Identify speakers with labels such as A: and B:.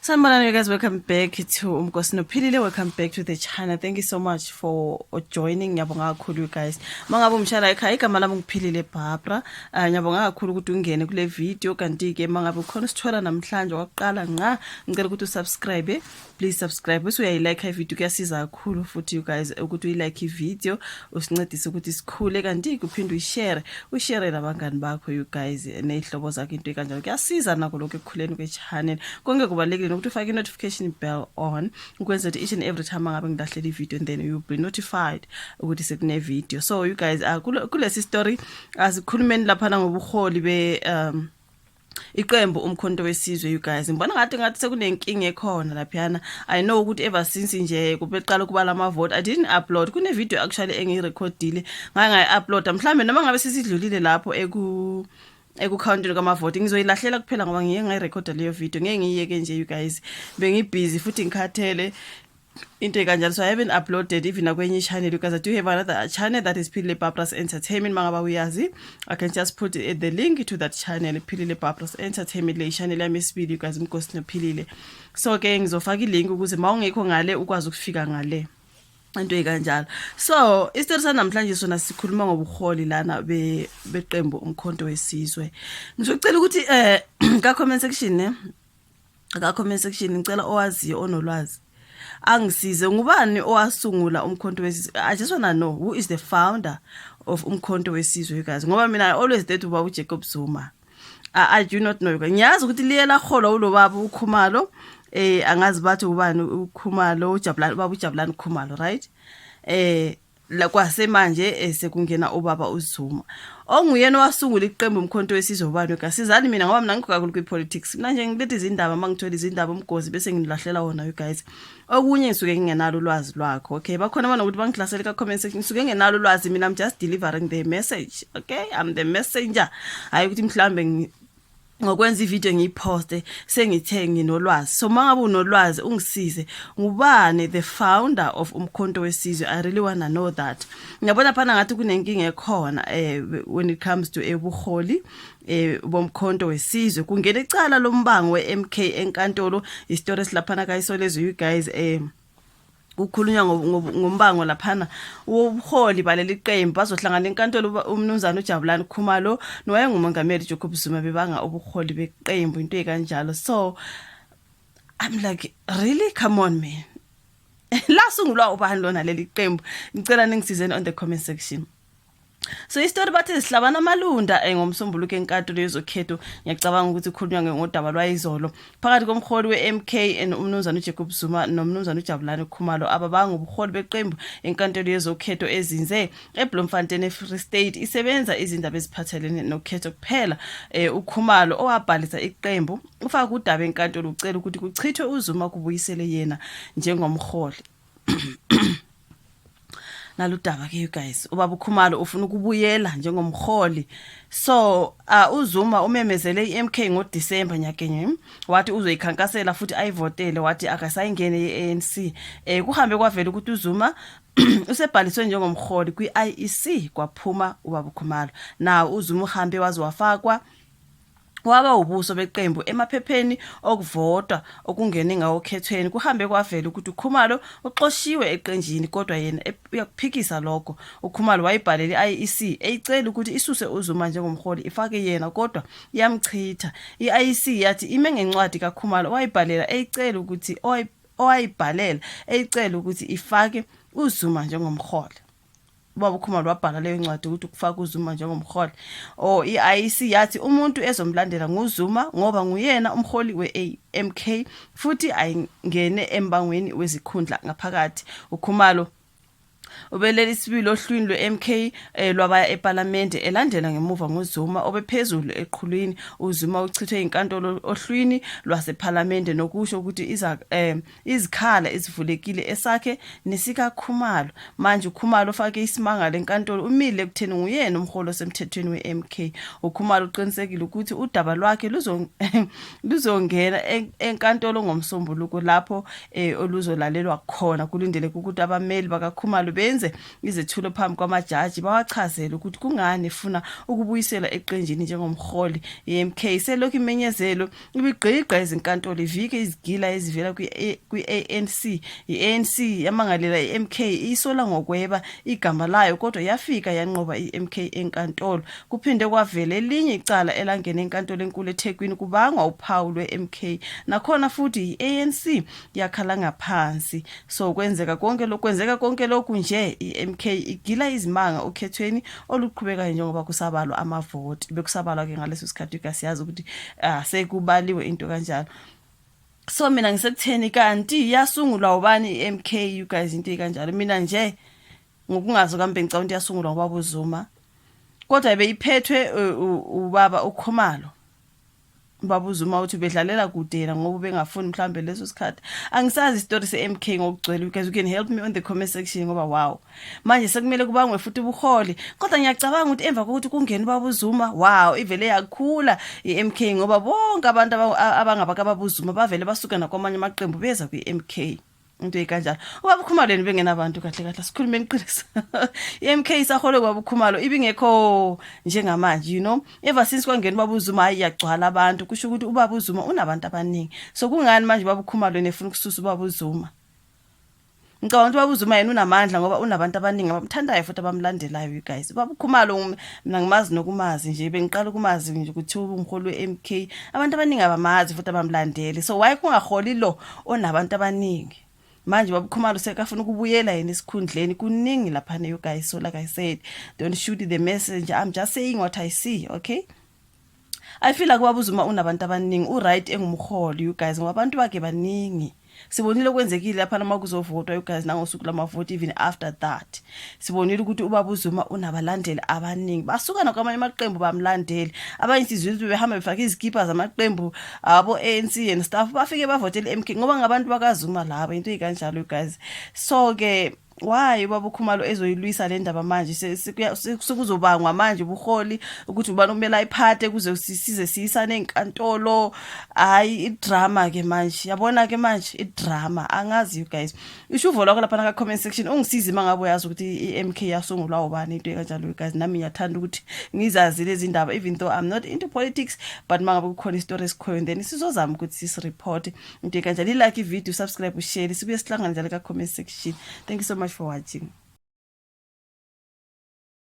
A: Sanibonani you guys, welcome back to Umgosi Nophilile. Welcome back to the channel. Thank you so much for joining. Ngiyabonga kakhulu you guys. Mangabe umshala ekhaya, igama lami ngiphilile Barbara. Ngiyabonga kakhulu ukuthi ungene kule video, kanti ke mangabe ukhona usithola namhlanje waqala ngqa, ngicela ukuthi usubscribe. Please subscribe. Bese uyayilike i-video, kuyasiza kakhulu futhi you guys ukuthi uyilike i-video, usincedise ukuthi sikhule, kanti kuphinde uyishare, ushare nabangani bakho you guys, nezihlobo zakho, into ekanjalo. Kuyasiza nako lokho ekukhuleni kwe-channel. Konke kubalulekile nokuthi ufake i-notification bell on ukwenza ukuthi each and every time angabe ngilahlela i-video and then you'll be notified ukuthi sekune video. So you guys, kulesi story asikhulumeni laphana ngobuholi be iqembu Umkhonto Wesizwe. You guys, ngibona ngathi sekunenkinga ekhona laphiyana. I know ukuthi ever since nje kubeqala kuba lama vote, I didn't upload. Kune video actually engiyirecordile, ngake ngayi-uploada. Mhlambe noma ngabe sesidlulile lapho ekukhawuntini kwamavoti, ngizoyilahlela kuphela ngoba ngiye ngayirekhoda leyo video. Ngeke ngiyiyeke nje you guys, bengibhizi futhi ngikhathele, into ekanjalo, so I haven't uploaded even nakwenye i-channel. Because I do have another channel, that is Philile Barbara's Entertainment. Mangaba uyazi, I can just put the link to that channel, Philile Barbara's Entertainment, le channel yami esibili you guys, Umgosi Nophilile. So ke ngizofaka ilink ukuze mawungekho ngale ukwazi ukufika ngale, into ekanjalo. So isitori sanamhlanje sona sikhuluma ngobuholi lana beqembu Umkhonto Wesizwe. Ngizocela ukuthi ka comment section, ne, ka comment section, ngicela owaziyo, onolwazi angisize. Ngubani owasungula Umkhonto Wesizwe? I just want to know who is the founder of Umkhonto Wesizwe you guys, ngoba mina I always thought uba uJacob Zuma. I do not know. Ngiyazi ukuthi liye laholwa ulo baba uKhumalo, angazi bathi ubani uKhumalo, uJabulani, ubaba uJabulani Khumalo, right? La kwasemanje sekungena ubaba uZuma. Onguyena owasungula iqembu Umkhonto Wesizwe ubani kasizani mina, ngoba mina ngikho kakhulu kwi-politics. Mina nje ngiletha izindaba uma ngithola izindaba umgozi bese ngilahlela wona you guys. Okunye ngisuke ngingenalo ulwazi lwakho, okay? Bakhona abanokuthi bangihlasele ka-comment section. Ngisuke ngingenalo ulwazi mina. I'm just delivering the message, okay? I'm the messenger. Hayi ukuthi mhlambe ngokwenza ivideo ngiyiposte sengithe nginolwazi. So mangabe unolwazi ungisize, ngubani the founder of Umkhonto Wesizwe? I really wanna know that. Ngiyabona phana ngathi kunenkinga ekhona when it comes to ebuholi bomkhonto wesizwe. Kungena icala lombango weMK enkantolo. Isitori esilaphana kayisolezwe you guys. Kukhulunywa ngombango laphana wobuholi baleli qembu. Bazohlangana enkantolo umnumzana uJabulani Khumalo nowayengumongameli Jacob Zuma bebanga ubuholi beqembu, into ekanjalo. So I'm like, really, come on man, lasungulwa ubani lona leli qembu? Ngicela ningisizeni on the comment section. So isitori bathi sihlabana amalunda ngomsombuluko enkantolo yezokhetho. Ngiyacabanga ukuthi kukhulunywa ngodaba lwayizolo phakathi komholi we-MK and umnumzana uJacob Zuma nomnumzana uJabulani Khumalo ababanga ubuholi beqembu enkantolo yezokhetho ezinze eBloemfontein eFree State. Isebenza izindaba eziphathelene nokhetho kuphela. UKhumalo owabhalisa iqembu ufaka udaba enkantolo, ucela ukuthi kuchithwe uZuma kubuyisele yena njengomholi. Naludaba ke you guys, ubaba uKhumalo ufuna ukubuyela njengomholi. So uZuma umemezele iMK ngoDecember nyakenye, wathi uzoyikhankasela futhi ayivotele, wathi akasayingene iANC. Kuhambe kwavela ukuthi uZuma usebhaliswe njengomholi kwi-IEC, kwaphuma ubaba uKhumalo. Now uZuma uhambe waze wafakwa waba ubuso beqembu emaphepheni okuvotwa okungene ngawo okhethweni. Kuhambe kwavela ukuthi uKhumalo uxoshiwe eqenjini, kodwa yena uyakuphikisa lokho. UKhumalo wayibhalela i-IEC eyicela ukuthi isuse uZuma njengomholi ifake yena, kodwa iyamchitha. I-IEC yathi ime ngencwadi kaKhumalo wayibhalela eyicela ukuthi owayibhalela eyicela ukuthi ifake uZuma njengomholi. Ubaba uKhumalo wabhala leyo ncwadi ukuthi ukufaka uZuma njengomholi. Oh, i-IEC yathi umuntu ezomlandela nguZuma ngoba nguyena umholi we-MK futhi ayingene embangweni wezikhundla ngaphakathi. UKhumalo ubelele isibili ohlwini lwe-MK lwabaya eParliament, elandela ngemuva ngoZuma obephezulu eqhulwini. UZuma uchithwe inkantolo ohlwini lwaseParliament, nokusho ukuthi iza izikhala ezivulekile esakhe nesikaKhumalo. Manje uKhumalo ufake isimangalo enkantolo, umile ekutheni nguyena umholi osemthethweni we-MK. UKhumalo uqinisekile ukuthi udaba lwakhe luzongena enkantolo ngomsombuluko lapho oluzolalelwa khona. Kulindeleke ukuthi abameli bakaKhumalo benze izethulo phambi kwamajaji bawachazele ukuthi kungani efuna ukubuyiselwa eqenjini njengomholi. I-MK selokhu imenyezelwe ibigqigqa ezinkantolo ivike izigila ezivela kwi-ANC. I-ANC yamangalela i-MK iyisola ngokweba igama layo kodwa yafika yanqoba i-MK enkantolo. Kuphinde kwavela elinye icala elangena enkantolo enkulu eThekwini kubangwa uphawu lwe-MK. Nakhona futhi i-ANC yakhala ngaphansi. So kwenzeka konke lokhu nje i-MK igila izimanga okhethweni oluqhubekayo njengoba kusabalwa amavoti. Bekusabalwa ke ngaleso sikhathi, siyazi ukuthi sekubaliwe into kanjalo. So mina ngisekutheni kanti yasungulwa ubani i-MK, you guys, into kanjalo. Mina nje ngokungazi kambe ngicabanga ukuthi yasungulwa ngubaba uZuma, kodwa beyiphethwe ubaba uKhumalo. Ubaba uZuma uthi bedlalela kude yena ngoba ubengafuni mhlambe leso sikhathi. Angisazi isitori se-MK ngokugcwele because you can help me on the comment section, ngoba wow, manje sekumele kubangwe futhi ubuholi. Kodwa ngiyacabanga ukuthi emva kokuthi kungene ubaba uZuma, wow, ivele yakhula i-MK ngoba bonke abantu abangabakababa uZuma bavele basuka nakwamanye amaqembu beza kwi-MK, into ekanjalo. Ubaba uKhumalo yena bengenabantu kahle kahle, sikhulumeni iqiniso. I-MK isahole kwaba uKhumalo ibingekho njengamanje. Ever since kwangena ubaba uZuma, hayi, iyagcwala abantu. Kusho ukuthi ubaba uZuma unabantu abaningi. So kungani manje ubaba uKhumalo yena efuna ukususa ubaba uZuma? Ngicabanga ukuthi ubaba uZuma yena unamandla ngoba unabantu abaningi abamthandayo futhi abamlandelayo, you guys. Ubaba uKhumalo mina ngimazi nokumazi nje, bengiqala ukumazi nje kuthiwa umholi we-MK. Abantu abaningi abamazi futhi abamlandeli, so why kungaholi lo onabantu abaningi? Manje baba uKhumalo sekafuna ukubuyela yena esikhundleni. Kuningi laphana, you guys. So like I said, don't shoot the messenger, I'm just saying what I see, okay? I feel like ubaba uZuma unabantu abaningi, u-right engumholi, you guys, ngoba abantu bakhe baningi. Sibonile okwenzekile lapha noma kuzovotwa, you guys, nangosuku lamavoti. Even after that sibonile ukuthi ubaba uZuma unabalandeli abaningi, basuka nakwamanye amaqembu bamlandeli. Abanye sizwe ukuthi behamba befake izikipa zamaqembu abo ANC and stuff, bafike bavotele MK ngoba ngabantu bakaZuma labo, into ezikanjalo, you guys. So ke why ubaba uKhumalo ezoyilwisa le ndaba manje? Sekuzobangwa manje ubuholi ukuthi ubani kumele ayiphathe kuze size siyisane enkantolo. Hayi, idrama ke manje, yabona ke manje idrama. Angazi, you guys. Isho uvo lwakho lapha ka comment section, ungisize mangabe uyazi ukuthi i-MK yasungulwa ubani, into kanjalo, you guys. Nami ngiyathanda ukuthi ngizazi lezi ndaba even though I'm not into politics, but mangabe kukhona isitori esikhoyo then sizozama ukuthi sisireport, into kanjalo. I-like ivideo, subscribe, ushare, sibuye sihlangane njalo ka comment section. Thank you so much for watching.